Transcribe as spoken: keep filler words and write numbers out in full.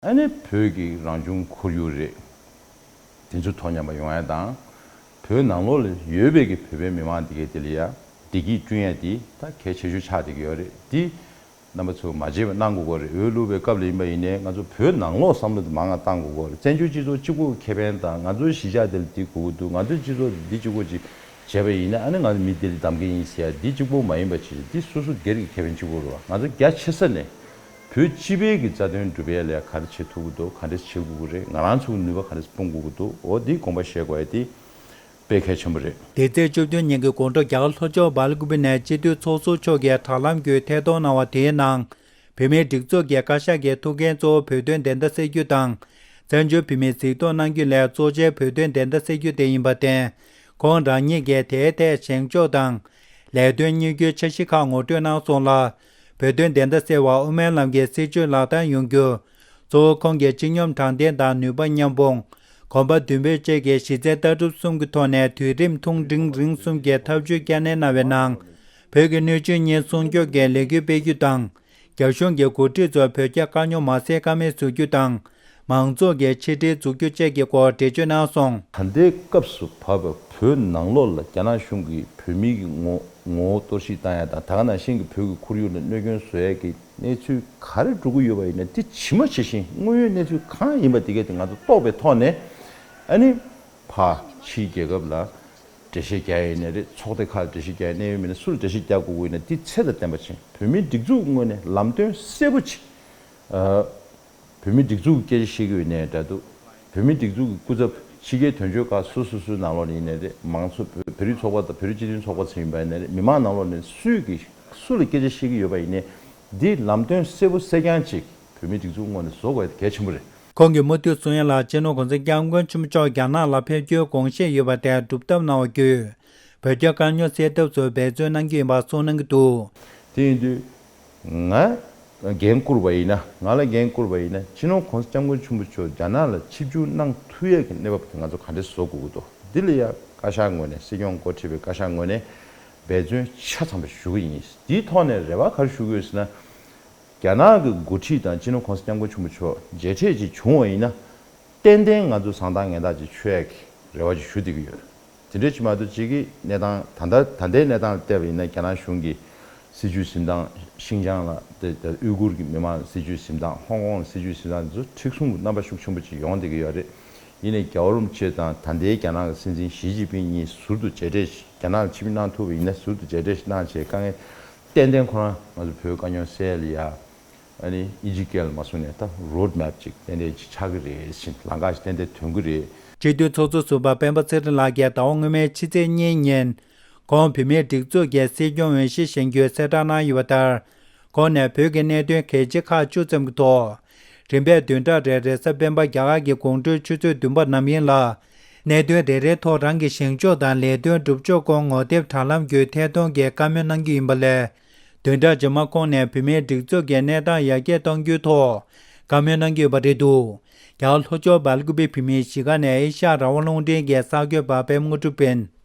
ཨ་ནི་བོད་ཀྱི་རང་བྱུང་ཁོར་ཡུག་རེད། དེ་ཚོ་དོ་མཉམ་པ་ཡོང་ཡ་དང་། བོད་ནང་ལོགས་ལ་ཡོད་པའི་གི་བོད་པའི་མི་མང་དེ་གའི་དེ་ལ་ཡ་བདེ་སྐྱིད་བསྐྲུན་ཡ་དེ་ད་གལ་ཆེ་ཤོས་ཆགས་བསྡད་ཀྱི་ཡོད་རེད། དེ་རྣམ་པ་ཚོ་མ་བརྗེད་པ་གནང་དགོས་ཀྱི་རེད། འོས་བླུགས་པའི་སྐབས་ལ་ཡིན་པ་ཡིན་ནའི་ང་ཚོ་བོད་ནང་ལོགས་བསམ་བློ་དེ་མང་ང་བཏང་དགོས་ཀྱི་རེད། བཙན་བྱོལ་སྤྱི་ཚོགས་གཅིག་པོ་ཁེ་ཕན་དང་ང་ཚོའི་གཞིས་ཆགས་དེ་ལ་དེ་དགོས་ཀྱི་འདུག་ང་ཚོའི་སྤྱི་ཚོགས་དེ་འདི་གཅིག་པོ་ཅིག་བྱས་པ་ཡིན་ན་ཨ་ནི་ང་ཚོ་མི་དེ་ལ་གདམ་གྱི་ཡིན་ཟེར་ཡ་འདི་གཅིག་པོ་མ་ཡིན་པ་བྱས་འདི་སོ་སོ་སྒེར་གྱི་ཁེ་ཕན་གཅིག་པོ་རེད་བ། ང་ཚོ་རྒྱ་ཆེ་ས་ནས་བོད་སྤྱི་པའི་གི་རྩ་དོན་སྒྲུབ་ཡ་ལ་ག་རེ་བྱེད་ཐུབ་ཀྱི་འདུག་ག་འདྲ་བྱེད་དགོས་ཀྱི་རེད། ང་རང་ཚོ་གི་ནུས་པ་ག་འདྲ་སྤུངས་དགོས་ཀྱི་འདུག་འོ་འདི་དགོངས་པ་བཞེས་དགོས་ཡ་དེ་དཔེ་གལ་ཆེན་པོ་རེད། འདི་ཚེས་བཅུ་བདུན་ཉིན་གྱི་དགོང་དྲོ་རྒྱ་གར་ལྷོ་ཕྱོགས་སྦེལ་ཀུ་པེ་ནས་སྤྱི་འཐུས་ཚོགས་ཟུར་མཆོག་གིས་དྲ་ལམ་བརྒྱུད་ཐད་གཏོང་གནང་བ་དེའི་ནང་། བོད་མིའི་སྒྲིག་འཛུགས་ཀྱི་བཀའ་ཤག་གི་ཐུགས་འགན་གཙོ་བོ་བོད་དོན་བདེན་མཐའ་གསལ་རྒྱུ་དང་། བཙན་བྱོལ་བོད་མིའི་གཟིགས་རྟོག་གནང་རྒྱུ་ལས་གཙོ་ཆེ་བོད་དོན་བདེན་མཐའ་གསལ་རྒྱུ་དེ་ཡིན་པར་བརྟེན། ཁོང་རང་ཉིད་ཀྱིས་དེའི་ཐད་བཞེངས་ཕྱོགས་དང་། ལས་དོན་གཉེར་རྒྱུའི་འཆར་གཞི་ཁག་ངོ་སྤྲོད་གནང་སོང་ལ། བོད་དོན་བདེན་མཐའ་གསལ་བར་དབུ་མའི་ལམ་གྱི་སྲིད་བྱུས་ལག་བསྟར་ཡོང་རྒྱུ། གཙོ་བོ་ཁོང་གིས་སྤྱི་སྙོམས་དྲང་བདེན་དང་ནུས་པ་མཉམ་སྤུངས། གོམ་པ་མདུན་སྤོས་བཅས་ཀྱི་གཞི་རྩའི་ལྟ་གྲུབ་གསུམ་གྱི་ཐོག་ནས་དུས་རིམ་ཐུང་འབྲིང་རིང་གསུམ་གྱི་ཐབས་ཇུས་བསྐྱར་ནན་གནང་བའི་ནང་། བོད་ཀྱི་སྣོད་བཅུད་གཉིས་སྲུང་སྐྱོབ་ཀྱི་ལས་འགུལ་སྤེལ་རྒྱུ་དང་། རྒྱ་གཞུང་གི་འགོ་ཁྲིད་ཚོར་བོད་རྒྱ་དཀའ་རྙོག་མ་སེལ་ཀ་མེད་བཟོ་རྒྱུ་དང་། མང་ཚོགས་ཀྱི་ཆིག་སྒྲིལ་འཛུགས་རྒྱུ་བཅས་ཀྱི་སྐོར་འགྲེལ་བརྗོད་གནང་སོང་། ད་ལྟའི་སྐབས་སུ་བབ་པའི་བོད་ནང་ལོགས་ལ་རྒྱ་ནག་གཞུང་གིས་བོད་མིའི་གི་ངོ་ངོ་བོ་གཏོར་བཤིག་བཏང་ཡ་དང་ད་ག་ནང་བཞིན་གྱི་བོད་ཀྱི་ཁོར་ཡུག་ལ་གནོད་སྐྱོན་བཟོ་ཡ་གི་གནས་ཚུལ་ག་རེ་འགྲོ་གི་ཡོད་པ་ཡིན་ན་དེ་ཇི་མ་ཇི་བཞིན་དངོས་ཡོད་གནས་ཚུལ་གང་ཡིན་པ་དེ་གས་དེ་ང་ཚོ་རྟོགས་པའི་ཐོག་ནས་ཨ་ནི་ཕ་ཕྱིའི་རྒྱལ་ཁབ་ལ་འགྲེལ་བཤད་རྒྱག་ཡ་ཡིན་ནའི་རེད། ཚོགས་སྡེ་ཁག་ལ་འགྲེལ་བཤད་རྒྱག་ཡ་གནད་ཡོད་མི་སྣ་སུ་ལ་འགྲེལ་བཤད་རྒྱག་དགོས་ཀྱི་ཡིན་ན་དེ་ཚད་དང་ལྡན་པ་བྱས་བོད་མིའི་སྒྲིག་འཛུགས་ངོས་ནས་ལམ་སྟོན་གསལ་པོ་བྱས། ཨ། བོད་མིའི་སྒྲིག་འཛུགས་ཀྱི་སྐད་ཆ་བཤད་ཀྱི་ཡོད་ནའི་འདྲ་འདུག་བོད་མིའི་སྒྲིག་འཛུགས་ཀྱི་སྐུ་ཚབ་ཕྱི་རྒྱལ་དོན་གཅོད་ཁག་སོ་སོ་སོའི་ནང་ལོགས་ནས་ཡིན་ནའི་རེད། མང་ཚོགས་བོད་བོད་རིགས་ཚོགས་པ་དང་བོད་རིགས་སྤྱི་མཐུན་ཚོགས་པ་ཚོ་ཡིན་པ་ཡིན་ནའི་རེད། མི་མང་ནང་ལོགས་ནས་སུས་ཀྱིས་སུ་ལ་སྐད་ཆ་བཤད་ཀྱི་ཡོད་པ་ཡིན་ནའི་འདི་ལམ་སྟོན་གསལ་པོ་གསལ་རྐྱང་ཅིག་བོད་མིའི་སྒྲིག་འཛུགས་ངོས་ནས་བཟོ་དགོས་ཡ་དེ་གལ་ཆེན་པོ་རེད། ཁོང་གིས་མུ་མཐུད་གསུང་ཡ་ལ་སྤྱི་ནོར་གོང་ས་སྐྱབས་མགོན་ཆེན་པོ་མཆོག་རྒྱ་ནག་ལ་ཕེབས་རྒྱུའི་དགོངས་བཞེས་ཡོད་པ་དེ་སྒྲུབ་ཐབས་གནང་བ་བརྒྱུད། བོད་རྒྱ་དཀའ་རྙོག་སེལ་ཐབས་སུ་འབད་བརྩོན་གནང་རྒྱུ་ཡིན་པ་གསུངས་གནང་གི་འདུག་དེ་ཡིན་དུས། ང་འགན་བསྐུར་བ་ཡིན་ན། ང་ལ་འགན་བསྐུར་བ་ཡིན་ན་སྤྱི་ནོར་གོང་ས་སྐྱབས་མགོན་ཆེན་པོ་མཆོག་རྒྱ་ནག་ལ་ཆིབས་བསྒྱུར་གནང་ཐུབ་ཡས་ཀྱི་གནས་བབ་དེ་ང་ཚོ་ག་འདྲས་བཟོ་དགོས་ཀྱི་འདུག་འདི་ལ་ཡ་བཀའ་ཤག་ངོས་ནས་སྲིད་སྐྱོང་འགོ་ཁྲིད་པའི་བཀའ་ཤག་ངོས་ནས་འབད་བརྩོན་ཆ་ཚང་པ་ཞུ་གི་ཡིན། འདིའི་ཐོག་ནས་རེ་བ་ག་རེ་ཞུ་གི་ཡོད་ཟེར་ན། རྒྱ་ནག་གི་འགོ་ཁྲིད་དང་སྤྱི་ནོར་གོང་ས་སྐྱབས་མགོན་ཆེན་པོ་མཆོག་མཇལ་འཕྲད་ཅིག་བྱུང་བ་ཡིན་ན། ཏན་ཏན་ང་ཚོ་བཟང་ཐག་ངན་ཐག་ཅིག་ཆོད་ཡ་གི་རེ་བ་ཅིག་ཞུ་བསྡད་ཀྱི་ཡོད། དེ་འདྲ་ཅིག་མ་གཏོགས་ཅིག་གི་གནས་སྟངས་ད་ལྟ་ད་ལྟའི་གནས་སྟངས་ལ་བལྟས་པ་ཡིན་ན་རྒྱ་ནག་གཞུང་གི་སྲིད་བྱུས་འཛིན་སྟངས། ཤིན་ཅང་ལ་དེ་དེ་ཨུ་གུར་གྱི་མི་མང་སྲིད་བྱུས་འཛིན་སྟངས། ཧོང་ཀོང་ལ་སྲིད་བྱུས་འཛིན་སྟངས་དེ་ཚོ་མཁྲེགས་བཟུང་གི་རྣམ་པ་ཤུགས་ཆེན་པོ་ཅིག་ཡོང་བསྡད་ཀྱི་ཡོད་རེད། ཡིན་ནའི་རྒྱལ་བ་རིན་པོ་ཆེ་དང་ད་ལྟའི་རྒྱ་ནག་གི་སྲིད་འཛིན་ཞི་ཅིན་ཕིང་གཉིས་ཟུར་དུ་མཇལ་འཕྲད་ཞིག་རྒྱ་ནག་ལ་ཆིབས་བསྒྱུར་གནང་ཐུབ་པ་ཡིན་ན་ཟུར་དུ་མཇལ་འཕྲད་ཞིག་གནང་བྱས་དཀའ་ངལ་ཏན་ཏན་ཁོ་རང་ང་ཚོ་བོད་དཀའ་རྙོག་སེལ་ཡ། ཨ་ནི་ཨིན་ཇི་སྐད་ལ་མ་སོང་ནས་ད་རོཌ་མེབ་ཅིག་ཏན་ཏན་ཅིག་ཆགས་ཀྱི་རེད་ཟེར། ལམ་ཁ་ཞིག་ཏན་ཏན་ཐོན་གྱི་རེད། སྤྱི་འཐུས་ཚོགས་གཙོ་ཟུར་པ་སྤེན་པ་ཚེ་རིང་ལགས་ཀྱིས་ཟླ་བ་སྔོན་མའི་ཕྱི་ཚེས་གཉིས་ཉིན། ཁོང་བོད་མིའི་སྒྲིག་འཛུགས་ཀྱི་སྲིད་སྐྱོང་འོས་གཞི་བཞེངས་རྒྱུའི་གསལ་བསྒྲགས་གནང་ཡོད་པ་ལྟར། ཁོང་ནས་བོད་ཀྱི་གནད་དོན་གལ་ཆེ་ཁག་བཅུ་ཙམ་གྱི་ཐོག་རིམ་པས་བདུན་ཕྲག་རེར་རེས་གཟའ་སྤེན་པ་རྒྱ་གར་གྱི་དགོང་དྲོའི་ཆུ་ཚོད་བདུན་པ་ནམ་ཡིན་ལ། གནད་དོན་རེ་རེའི་ཐོག་རང་གི་བཞེངས་ཕྱོགས་དང་ལས་དོན་སྒྲུབ་ཕྱོགས་སྐོར་ངོ་དེབ་དྲ་ལམ་བརྒྱུད་ཐད་གཏོང་གིས་བཀའ་མོལ་གནང་རྒྱུ་ཡིན་པ་ལས། བདུན་ཕྲག་རྗེས་མ་ཁོང་ནས་བོད་མིའི་སྒྲིག་འཛུགས་ཀྱི་གནས་སྟངས་ཡར་རྒྱས་གཏོང་རྒྱུའི་ཐོག་བཀའ་མོལ་གནང་གི་ཡོད་པ་རེད་འདུག་རྒྱ་གར་ལྷོ་ཕྱོགས་སྦེལ་ཀུ་པེ་བོད་མིའི་གཞིས་ཀ་ནས་ཨེ་ཤ་ཡ་རང་དབང་རླུང་འཕྲིན་གྱི་གསར་འགོད་པ་པད་མ་དངོས་གྲུབ་ཡིན།